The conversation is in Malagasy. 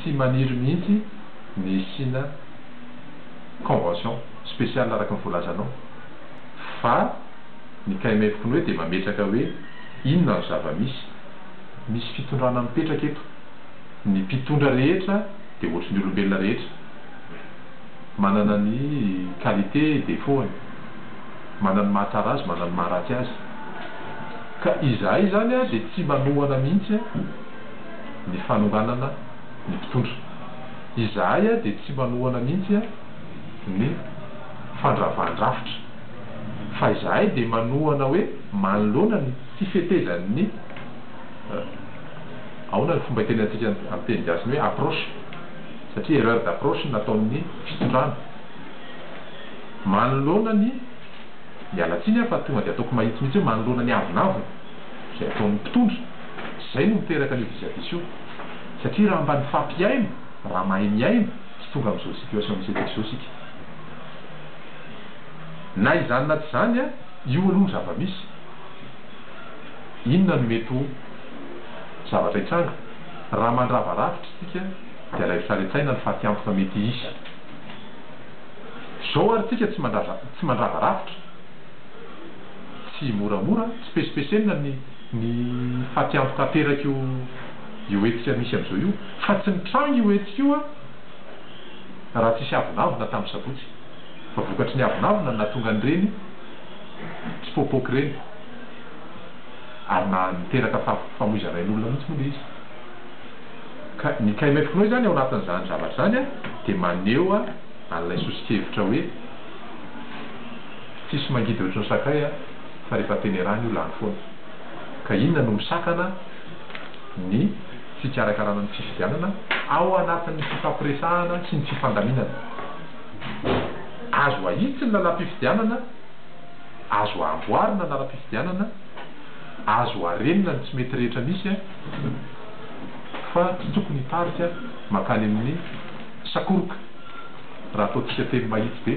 Tsy maniry mihitsy ny hisiana convention spéciale araka ny voalazanao fa ny KMF koa hoe dia mametraka hoe inona no zava-misy. Misy fitondrana mipetraka eto. Ny mpitondra rehetra dia ohatry ny olombelona rehetra. Manana ny qualité et défaut-ny. Manana ny mahatsara azy, manana ny maharatsy azy. Ka izahay izany dia tsy manohana mihitsy ny fanonganana ny mpitondra. Izahay dia tsy manohana mihitsy ny fandravan-drafitra. Fa izahay dia manohana hoe manoloana ny tsy fetezan'ny, ahoana ny fomba itenenantsika amin'ny teny gasy ny hoe approche, satria erreur d'approche no nataon'ny fitondrana. Manoloana ny, miala tsiny aho fa tonga dia ataoko mahitsy mihitsy hoe manoloana ny avonavona izay ataon'ny mpitondra, izay no miteraka an'io disadisa io. Satria raha mba nifampihaino, raha mahay mihaino, tsy tonga amin'izao situation misy antsika izao isika. Na izany na tsy izany, io aloha ny zava-misy. Inona no mety ho zavatra hitranga? Raha mandrava rafitra isika dia alaivo sary an-tsaina ny fatiantoka mety hisy. Izao ary tsika tsy mandrava tsy mandrava rafitra. Tsy moramora, tsy pesipesenina ny ny fatiantoka aterak'io io hetsika misy amin'izao io. Fa tsy nitranga io hetsika io raha tsisy avonavona tamin'ny sabotsy. Fa vokatry ny avonavona no nahatonga an'ireny tsipoapoaka ireny. Ary na niteraka famoizana ain'olona mihitsy moa ilay izy. Ka ny KMF Pnoe izany ao anatin'izany zavatra izany dia maneho an'ilay soso-kevitra hoe tsisy mangidy ohatry ny sakay fa rehefa tenerana io lany foana. Ka inona no misakana ny fikarakarana ny fifidianana ao anatin'ny fifampiresahana sy ny fifandaminana? Azo ahitsy ny lalam-pifidianana, azo amboarina ny lalam-pifidianana, azo arenina ny tsy mety rehetra misy fa tsy tokony hitarika mankany amin'ny sakoroka raha ataontsika teny mahitsy be.